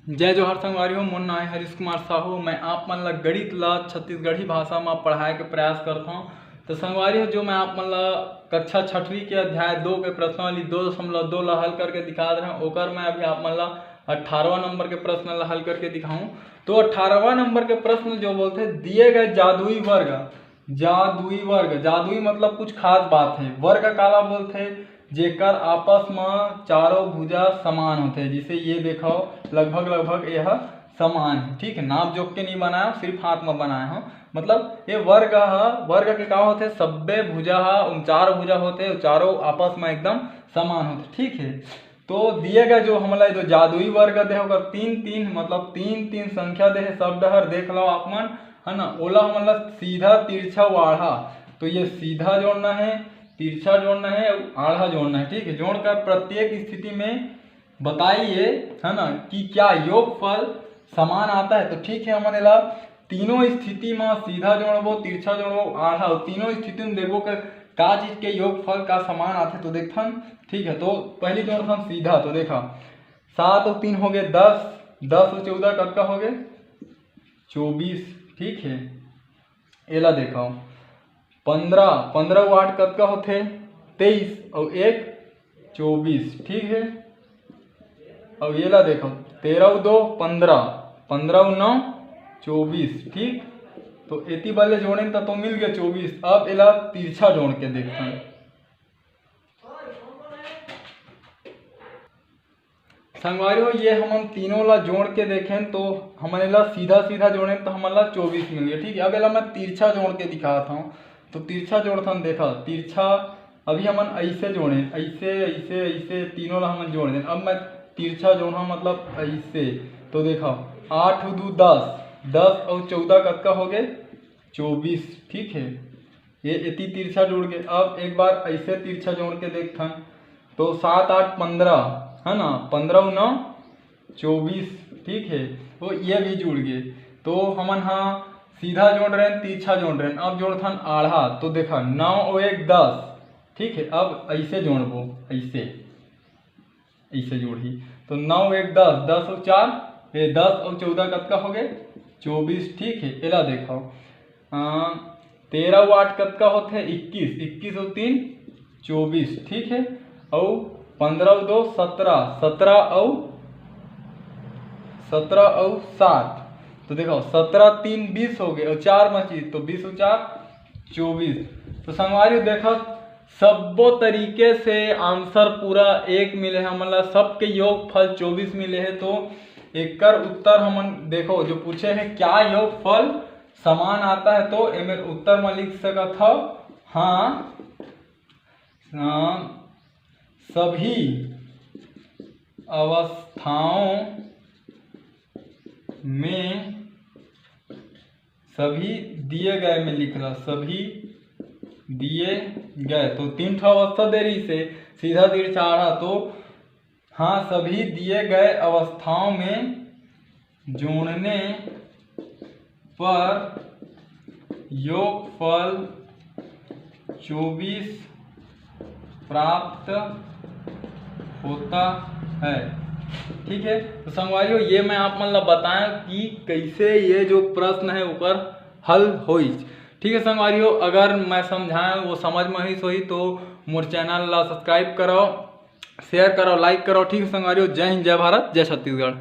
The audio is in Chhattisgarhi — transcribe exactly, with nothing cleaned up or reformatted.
जय जोहार संगवारी हो, मोर नाम है हरीश कुमार साहू। मैं आप मन ला गणित ला छत्तीसगढ़ी भाषा में पढ़ाए के प्रयास करत हूँ। तो संगवारी हो, जो मैं आप मन ला कक्षा छठवीं के अध्याय दो के प्रश्नावली दो दशमलव दो ला हल करके दिखा रहे हूँ, ओकर मैं अभी आप मन ला अठारहवाँ नंबर के प्रश्न ला हल करके दिखाऊँ। तो अठारहवाँ नंबर के प्रश्न जो बोलते, दिए गए जादुई वर्ग, जादुई वर्ग, जादुई मतलब कुछ खास बात है। वर्ग काला बोलते, जेकर आपस में चारों भुजा समान होते, जिसे ये देखो लगभग लगभग यह समान है, ठीक है। नाप जोख के नहीं बनाया, सिर्फ हाथ में बनाया हूँ। मतलब ये वर्ग ह, वर्ग के का होते, सब्बे भुजा ह, उन चार भुजा होते, चारों आपस में एकदम समान होते, ठीक है। तो दिए गए जो हमला जो जादुई वर्ग दे, ओकर तीन तीन, मतलब तीन तीन संख्या दे हे, सब डहर देख लो आप मन, है ना। ओला हमन ला सीधा, तिरछा, आढ़ा, तो ये सीधा जोड़ना है, तिरछा जोड़ना है, आढ़ा जोड़ना है, ठीक है। जोड़कर प्रत्येक स्थिति में बताइए, है ना, कि क्या योगफल समान आता है। तो ठीक है, हमन एला तीनों स्थिति में सीधा जोड़बो, तिरछा जोड़बो, आढ़ा, तीनों स्थिति में देखबो कि का चीज के योगफल का समान आथे। तो देखथन, ठीक है, तो पहली जोड़थन सीधा। तो देखा, सात और तीन हो गए दस, दस और चौदह कतका हो गए? चौबीस, ठीक है। एला देखो, पंद्रह, पंद्रह और आठ कतका होथे? तेईस, और एक चौबीस, ठीक है। और ये ला देखो, तेरह और दो पन्द्रह, पन्द्रह और नौ चौबीस, ठीक। तो एती बले जोड़ेन त तो मिल गया चौबीस। अब एला तिरछा जोड़ के देखथन। संगवारी हो, ये हमन तीनों ला जोड़ के देखेन तो हमन एला सीधा सीधा जोड़ेन तो हमन ला चौबीस मिल गया, ठीक है। अब एला मैं तिरछा जोड़ के दिखात हूँ। तो तिरछा जोड़थन, देखा तिरछा, अभी हमन ऐसे जोड़े, ऐसे, ऐसे, ऐसे तीनों ला हमन जोड़ देन। अब मैं तिरछा जोड़ना, मतलब ऐसे, तो देखा, आठ दू दस, दस और चौदह कतका हो गए? चौबीस, ठीक है। ये एती तिरछा जुड़ गए। अब एक बार ऐसे तिरछा जोड़ के देखथन, तो सात आठ पन्द्रह, है ना, पन्द्रह नौ चौबीस, ठीक है। तो ये भी जुड़ गए। तो हमन हा सीधा जोड़ रहे हैं, तिरछा जोड़ रहे हैं। अब जोड़थन आढ़ा, तो देखा, नौ और एक दस, ठीक है। अब ऐसे जोड़बो, ऐसे, ऐसे जोड़ही, तो नौ एक दस, दस और चार, ये दस और चौदह कतका हो गए? चौबीस, ठीक है। एला देखो, आ, तेरह और आठ कतका होथे? इक्कीस, इक्कीस और तीन चौबीस, ठीक है। और पन्द्रह और दो सत्रह, सत्रह और, सत्रह और सात, तो देखो, सत्रह तीन बीस हो गए और चार बची, तो बीस और चार चौबीस। तो संगवारी देखो, सब्बो तरीके से आंसर पूरा एक मिले है, मतलब सबके योगफल चौबीस मिले है। तो एकर उत्तर हमन देखो, जो पूछे है क्या योगफल समान आता है, तो एमे उत्तर में लिख सकत हव, हाँ, अ, सभी अवस्थाओं में, सभी दिए गए में लिख ला, सभी दिए गए, तो तीन ठो अवस्था दे रही से, सीधा, तिरछा, आड़ा, तो हाँ, सभी दिए गए अवस्थाओं में जोड़ने पर योगफल चौबीस प्राप्त होता है। ठीक है, तो संगवारी हो, ये मैं आप मन ला बताया कि कैसे ये जो प्रश्न है ओकर हल होइस। ठीक है संगवारी हो, अगर मैं समझाया वो समझ में ही सोही तो मोर चैनल ला सब्सक्राइब करो, शेयर करो, लाइक करो। ठीक है संगवारी हो, जय हिंद, जय भारत, जय छत्तीसगढ़।